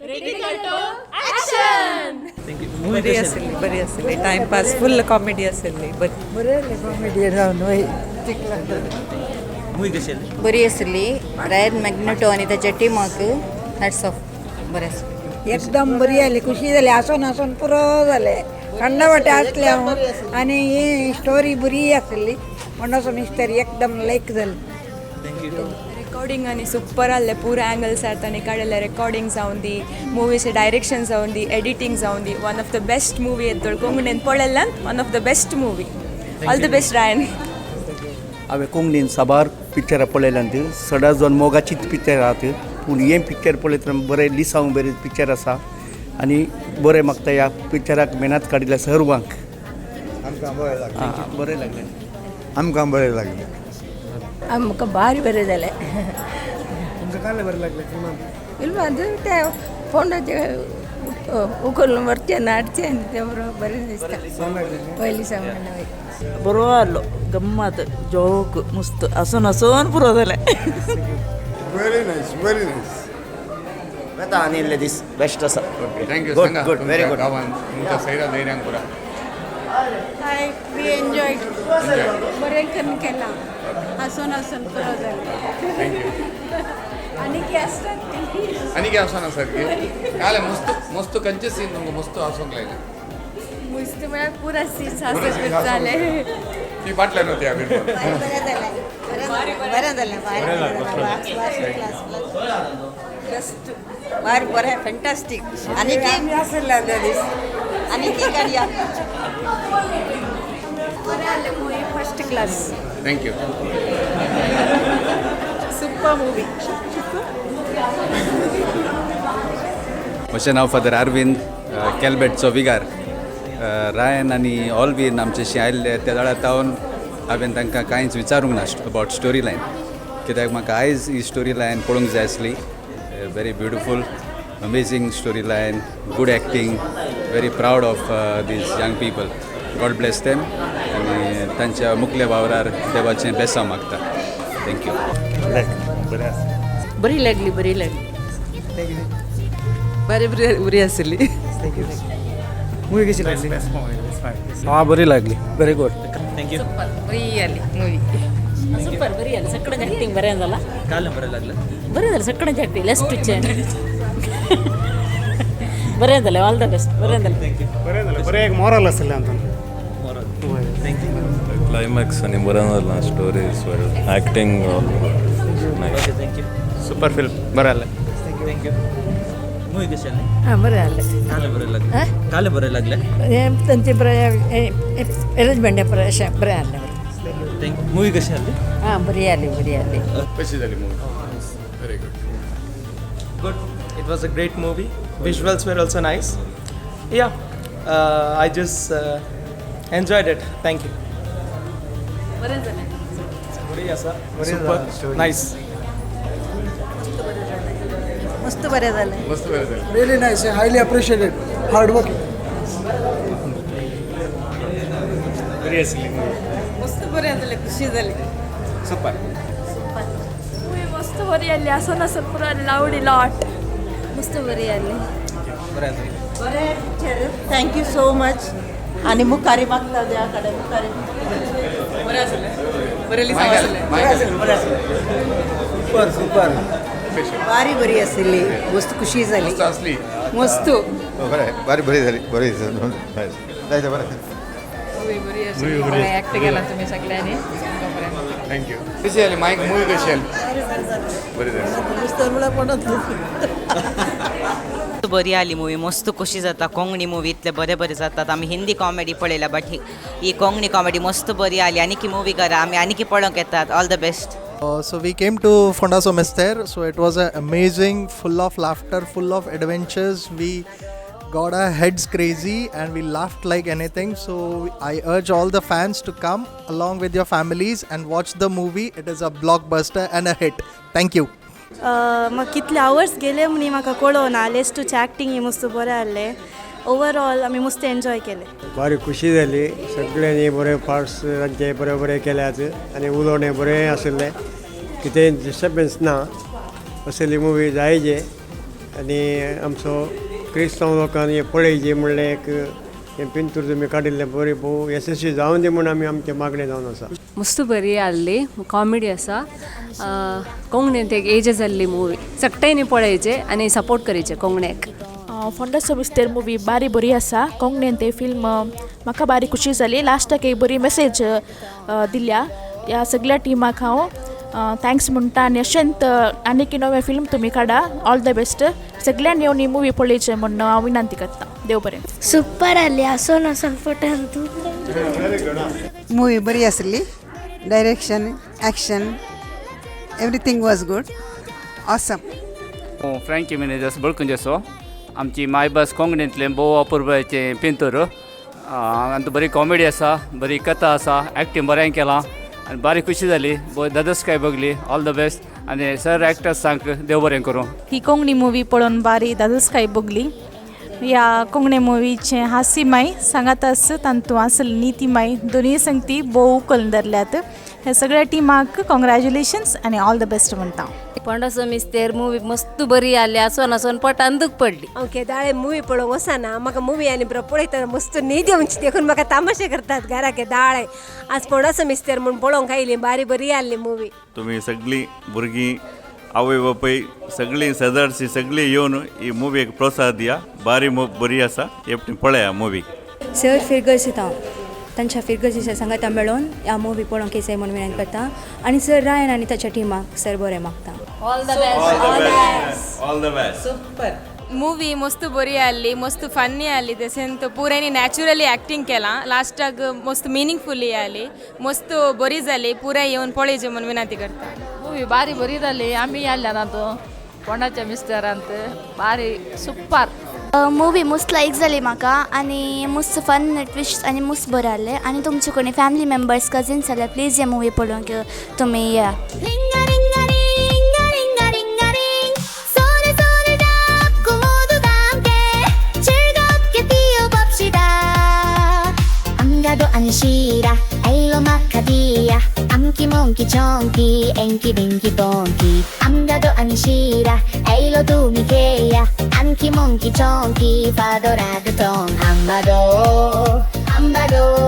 बरी आसली, बरी आसली. टायमपास, फुल कॉमेडी आसली बरी. बरें कॉमेडी जावन वय. मूवी कशी आसली? बरी आसली. रायन मॅग्नेटो आनी ताच्या टिमाक हॅट्स ऑफ. बरें आसा. एकदम बरी जाली, खुशी जाली. आसून आसून पुरो जालें. थंड वाटे आसलें हांव आनी ही स्टोरी बरी आसली म्हणून मिस्तर एकदम लायक जाली. Thank you. Recording आनी सुपर आसलें. पुरा एंगल्स ताणें काडिल्लें. रेकॉर्डिंग जावन दी, मुवीचे डायरेक्शन जावन दी, एडिटींग जावन दी, one of the best movie येतोळ कोंकणीन पळयल्ल्यान one of the best movie. All the best, Ryan. हांवें कोंकणीन साबार पिक्चरां पळयल्यांत. सदांच जावन मोगाचीच पिक्चर आहात, पूण हें पिक्चर पळयतना बरें लिसांव, बरें पिक्चर आसा आनी बरें म्हाका ह्या पिक्चराक मेहनत काडिल्ल्या सर्वांक. आमकां बरें लागलें. आं, बरें लागलें. आमकां बरें लागलें. आमकां भारी बरें जालें. तुमकां काडलें बरें लागलें फिल्मान? फिल्मान ते फोंडाचे उखलून व्हरचें नाडचें तें बरें दिसता. पयलीं सामान वय. बरो आहलो, गम्मत, जोक मस्त. हसून हसून पुरो जालें. Very nice, very nice. आतां आनी इल्ले दीस बेस्ट आसा. Thank you. Good. सांगा. Good, very good. गांवांत तुमच्या सैरा धैर्यांक पुरा. हाय, we enjoy. बरें करून केलां. हांसून हांसून पुरो जालें. Thank you. आनी की आसतात. आनी कितें आसना सारकें काले मस्त मस्त. खंयचे सीन तुमकां मस्त हांसूंक लायलें? मस्त म्हळ्यार पुरा सीन्स पुरा scenes हांसत जाले. ती फाटल्यान होती हांवें. बरें जालें, बरें जालें. बेस्ट, भारी बरें, फॅन्टास्टीक. आनी की आसलें त्या दीस. आनी की काडया. बरें आसलें movie, first class. Thank you. Super movie. म्हजें नांव फादर अरविंद, केलबेटचो विगार. रायन आनी ऑलवीन आमच्याशी आयिल्ले त्या वेळार सावन हांवें तांकां कांयच विचारूंक ना अबावट स्टोरी लायन, कित्याक म्हाका आयज ही स्टोरी लायन पळोवंक जाय आसली. Very beautiful, amazing story line, good acting. Very proud of these young people. God bless them आनी तांच्या मुखल्या वावरार देवाचें बेसांव मागता. Thank you. बरें आसा. बरी लागली, बरी लागली. बरी बरी बरी आसली. मूवी कशी लागली? हां, बरी लागली, very good. Thank you. बरी आली मूवी. सुपर, बरी आली. सगळ्यांची ॲक्टिंग बरें जाला. कालें बरें लागलें? बरें जालें. सगळ्यांची ॲक्टिंग लेस्ट बरें जालें. ऑल the best, बरें जालें. Thank you. बरें जालें, बरें. एक मोरल आसलें हातून. Moral. Thank you. Climax आनी बरें जालां. Story is well, acting all nice. Okay, thank you. Super film, बरें जालें. Thank you. Movie कशी आसली? हां, बरें जालें. कालें बरें लागलें? कालें बरें लागलें? हें तांचें बरें एरेंजमेंट बरें, बरें आहलें. Thank you. Movie कशी आसली? हां, बरी आली, बरी आली. कशी जाली movie? Very good. Good. It was a great movie. Visuals were also nice. Yeah, I just enjoyed it. Thank you. बरें जालें. बरी आसा. Super. Nice. मस्त बरें जालें. मस्त बरें जालें. Really nice, highly appreciated, hard working. बरी आसली. मस्त बरें जालें, खुशी जाली. सुपर. मूवी मस्त बरी आसली. हांसून हांसून पुरो लावडी लॉट. मस्त बरी आसली. बरें आसलें. बरें picture. Thank you so much. आनी मुखारी मागता देवा कडेन मुखारी. बरें आसलें, बरें लिसांव आसलें. Super, super. भारी बरी आसली, मस्त खुशी जाली. मस्त आसली. मस्त. बरें, बरी बरी जाली, बरी जायते बरें. मूवी बरी आसली. बरें ॲक्ट केलां तुमी सगळ्यांनी. बरें. Thank you. कशी आली मायक मूवी? कशी आली? बरी जाली. बरी आली मूवी. मस्त खुशी जाता कोंकणी मूवी इतले बरे बरे जातात. आमी हिंदी कॉमेडी पळयल्या, बट he Konkani comedy मस्त बरी आली. आनीकी मूवी करा, आमी आनीकी पळोवंक येतात. All the best. So we came to Fondaso Mister. So it was a amazing, full of laughter, full of adventures. We got our heads crazy and we laughed like anything. So I urge all the fans to come along with your families and watch the movie. It is a blockbuster and a hit. Thank you. म्हाका कितले hours गेले म्हणी म्हाका कळोना. लेस्टूचे acting मस्त बरें आहलें. Overall आमी मस्त एन्जॉय केलें. भारी खुशी जाली. सगळ्यांनी बरे पार्ट्स तांचे बरे बरे केल्यात आनी उलोवणें बरें आशिल्लें. कितेंय डिस्टर्बन्स ना. असली मुवी जायजे. आनी आमचो क्रिस्तांव लोकांनी पळयचें म्हणलें एक हें पिंतूर तुमी काडिल्लें बरें भोव येसस्वी जावन दी म्हूण आमी आमचें मागणें जावन आसा. मस्त बरी आसली, कॉमेडी आसा. कोंकणींत एक एजस जाल्ली मुवी, सगळ्यांनी पळयचे आनी सपोर्ट करचे कोंकण्याक. फोंडाचो मिस्तेर मुवी बारी बरी आसा. कोंकणीन ते फिल्म म्हाका बारी खुशी जाली. लास्टाक एक बरी मेसेज दिल्या. ह्या सगळ्या टिमाक हांव thanks म्हणटा आनी अशेंच आनीक नवें फिल्म तुमी काडा. All the best. सगळ्यांनी येवन ही मुवी पळयचे म्हूण हांव विनंती करता. देव बरें. सुपर आसली, आसोन आसोन फोटोन. मूवी बरी आसली. Direction, action, everything was good, awesome. Franky Menezes बळकुंजेचो. आमची मायभास कोंकणींतलें भोव अपुरबायेचें पिंतूर. आनी बरी कॉमेडी आसा, बरी कथा आसा, एक्टींग बरें केलां आनी बारी खुशी जाली, धादोसकाय भोगली. ऑल the best आनी सर एक्टर्सांक देव बरें करूं. ही कोंकणी मुवी पळोवन बारी धादोसकाय भोगली. ह्या कोंकणी मुवीचें हास्यमय सांगाताच तातूंत आसली नितीमय दोनूय संगती भोव उखलून धरल्यात. ह्या सगळ्या टिमाक कॉंग्रेच्युलेशन्स आनी ऑल the best म्हणटा. फोंडाचो मिस्तेर मुवी मस्त बरी आसली, आसोन आसोन पोटान दूख पडली. हांव केदाळे मुवी पळोवंक वचना, म्हाका मुवी आनी बरो पळयतना मस्त न्हीद येवची देखून म्हाका तामाशे करतात घरा केदाळे. आज फोंडाचो मिस्तेर म्हूण पळोवंक आयली, बारी बरी आसली मुवी. तुमी सगळीं भुरगीं आवय बापूय सगळीं शेजारची सगळीं येवन ही मुवीक प्रोत्साहन दिया. बारी बरी आसा, एकटी पळया मुवी. सर फिरगर्जीत हांव तांच्या फिरगर्जीच्या सांगाता मेळोन ह्या मुवी पळोवंक येयचें म्हूण विनंती करता आनी सर रायन आनी ताच्या टिमाक सर बरें मागता. All the best. All the best. Super movie मस्त बरी आसली, मस्त फन्नी आसली. तशेंच पुरायनी नॅचरली एक्टींग केलां. लास्टाक मस्त मिनिंगफुली आसली, मस्त बरी जाली. पुराय येवन पळयचें म्हूण विनंती करता. मूवी बारी बरी जाली. आमी आयल्या ना तो फोंडाच्या मिस्तेरांत बारी सुपर मुवी. मस्त लायक जाली म्हाका आनी मस्त फन ट्विस्ट आनी मस्त बरें आहलें. आनी तुमचे कोणी फॅमिली मेंबर्स कजिन्स जाल्यार प्लीज हे मुवी पळोवंक तुमी येया. 암기 몽키 총기 앵기 빙기 봉기 암가도 안시라 에일로 두미게야 암기 몽키 총기 파도라도 통 암바도 암바도.